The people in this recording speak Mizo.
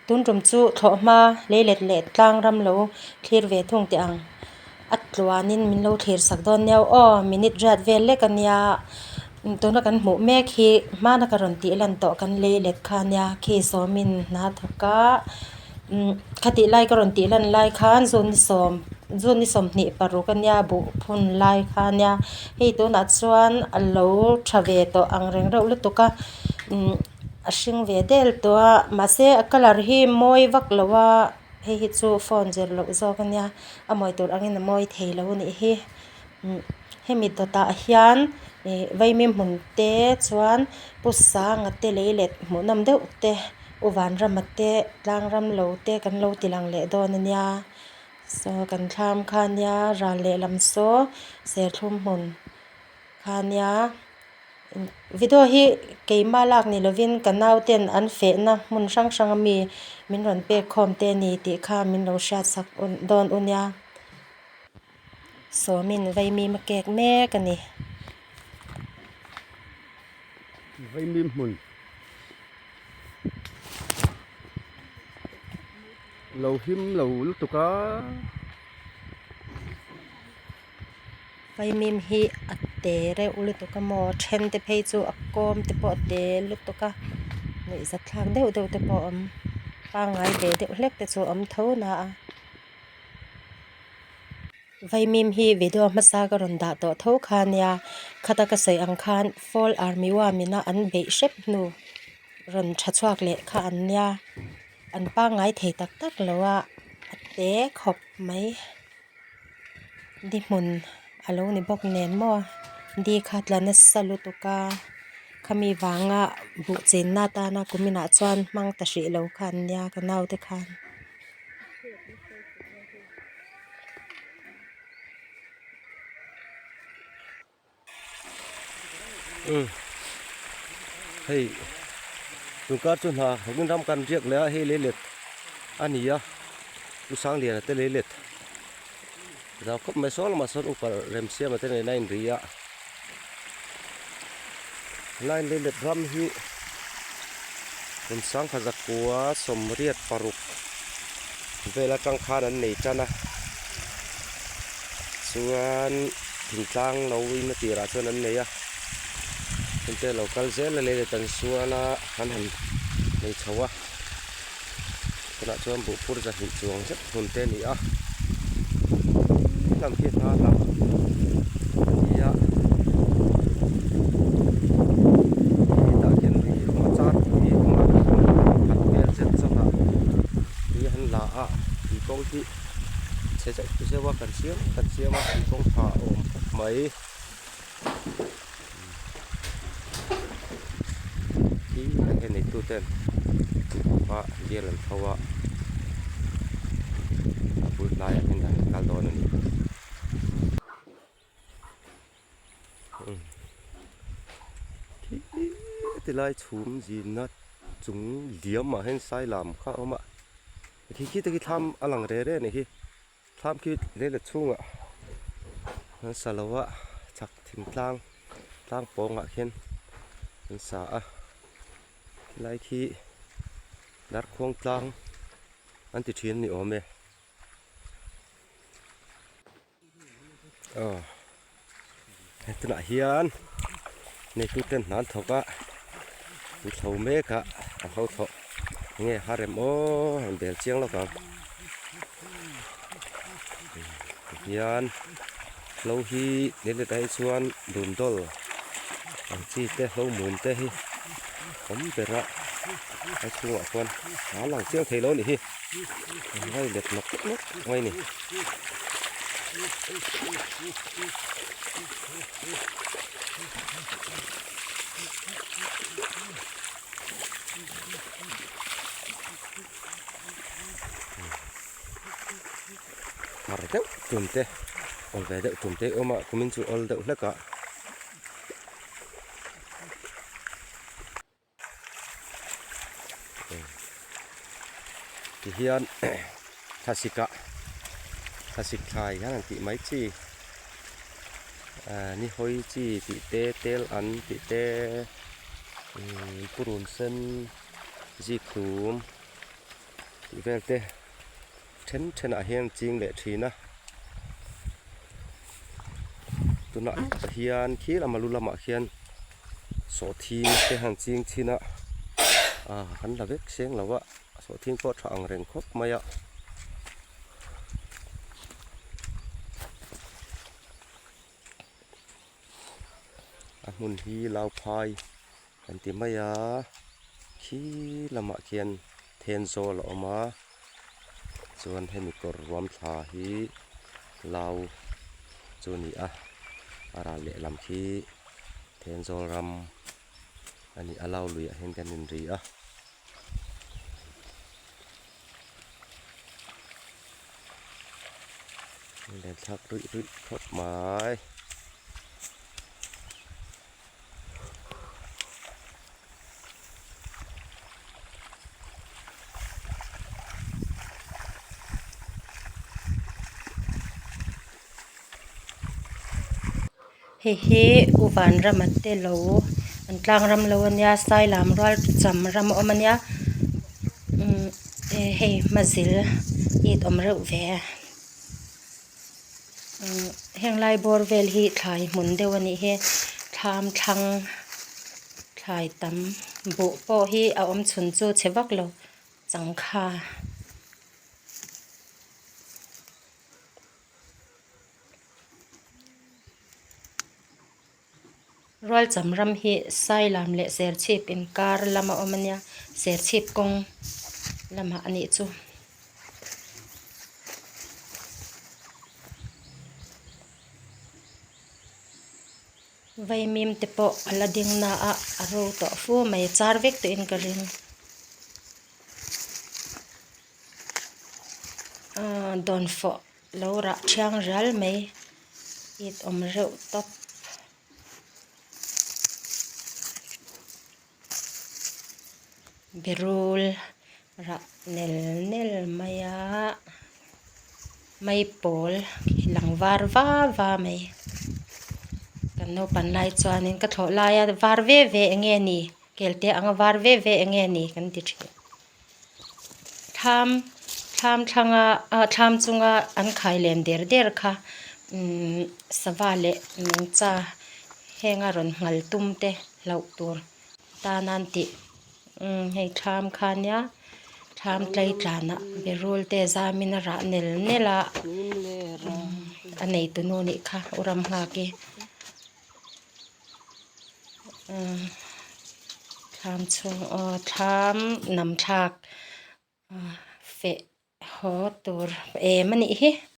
Tun tum chu thlawhhma leilet leh tlang ram lo thlir ve thung teh ang. A tluanin min lo thlir sak dawn nia aw minute riat vel lek a nia tuna kan hmuh mek hi hmana ka rawn tih lan tawh kan leilet kha nia khi sawmin hna thawk a umm khatih lai ka rawn tih lan lai khan zun ni sawm zun ni sawmhnih paruk a nia buh phun lai kha nia hei tunah chuan a lo tha ve tawh ang reng reuh lutuk a umm a hring ve del tawh a mahse a colour hi mawi vak lo a hei hi chu phone zir loh zawk a nia a mawi tur angin a mawi thei lo a nih hi umm hemi dawtah hian ih vaimim hmun te chuan pu sanga te lei let hmuhnawm deuh te u vanrama te tlang ram lo te kan lo ti lang leh dawn a nia saw kan thlam kha a nia ral lehlam saw serthlum hmun kha a nia. Video hi keimah lak ni lovin ka nau ten an fehna hmun hrang hrang ami min rawn pek khawm te a ni tih kha min lo hriat sak dawn u nia. Sawmin vaimim a kek mek a ni. Vaimim hmun lo him lo lutuk a. Vaimim hi a te reuh lutuk a maw then te phei chu a kawm te pawh a te lutuk a nuihzat thlak deuh deuh te pawh a awm pangngai ve deuh hlek te chu a awm tho na a vaimim hi video hmasa ka rawn dah tawh tho kha nia khata ka sawi ang khan fall army worm in a an beih hrep hnu rawn tha chhuak leh kha an nia an pangngai thei tak tak lo a a te khawp mai. Di hmun a lo ni bawk nen maw di kha tla nasa lutuk a khami vanga buh chenna atana kumin ah chuan hmang ta hrih lo kha an nia ka naute khan. Hei tun kar chu hna hawkin ram kan riak leh a hei leilet a ni a u Sangliana te leilet zau khawp mai sawn lamah sawn upa Remsiama te nena a inri a helai leilet ram hi kum sangkhat zakua sawmriat paruk vel atang khan an nei tan a chuan. Thingtlang lo in a tirah chuan an nei a hengte lo kal zel a lei leh tan sual a an han nei chho a tunah chuan buh phur zahnih chuang zet hmun te a ni a lam khi hna lam a ni a hetah khian lui a awm a char tui a awm a khat vel zet zawk ah tui an la a tui kawng hi. Chhe zeuh zeuh a kan siam kan siam a tih kawngka a awm khawp mai khi a hian neitu ten a bial an tho a a bul hnaiah hian an kal dawn a ni. Khi tilai chhum zinna chung diam ah hian sai lam kha a awm a. Khi khi te khi thlam a lang re re a nih hi thlam khi lei chhungah an sa lo a chhak thingtlang tlang pawngah khian an sa a khilai khi darkhuang tlang an ti thin a ni awm e. Aw he tunah hian neitu ten hna an thawk a an thlo mek a a hlo thawh enge har rem aw han bel chiang lawk ang tihian hlo hi let ah hi chuan dum dawl ang chi te hlo mum te hi awm ber a a chhungah khuan a lang chiang thei lo a nih hi. An vai let nawk nawk mai a ni. Har deuh tum te awl ve deuh tum te a awm a kumin chu awl deuh hlek a. Tihian thlasik ah thlasik thlai hian an tih mai chi ni hawi chi tih te tel an tih te purun sen zikhlum. Tih vel te then thenah hian ching leh thin a tunah hian khi lama lu lamah khian sawhthing te han ching chhin a ah an la vek seng lo a sawhthing pawh a tha ang reng khawp mai a. A hmun hi Lauphai kan ti mai a khi lamah khian Thenzawl a awm a chuan hemi kawr ruam thla hi Lau chu a ni a a ral lehlam khi Thenzawl ram a ni a Lau luiah hian kan inri a. Len thlak ruih ruih khawp mai. Hei hi u vanrama te lo an tlang ram lo ania sailam rual cham ram a awm ania umm hei hmazil it awm reuh ve umm heng lai bawr vel hi thlai hmun deuh a nih hi thlam thlang thlai tam buh pawh hi a awm chhun chu chhe vak lo changkha. Rualcham ram hi Sailam leh Serchhip inkar lama awm a nia Serchhip kawng lamah a nih chu. Vaimim te pawh a la ding na a a ro tawh fu mai a char vek tawhin ka ring. Aaa dawnfawh lo rah thiang rial mai it awm reuh tawp. Berul rah nel nel mai a maipawl lang var va va mai kan naupan lai chuanin ka thlawh laia var ve ve eng nge ni kelte anga var ve ve eng nge ni kan ti thin. Thlam thlam thlanga ah thlam chunga an khai len der der kha umm sava leh nungcha henga rawn nghal tum te hlauh tur tan an tih umm hei thlam kha nia thlam tlei tlanah berul te zamin a rah nel nel a a neitu nu nih kha u ram nghak i umm thlam chhung aw thlam nam thlak feh haw tur em a nih hi.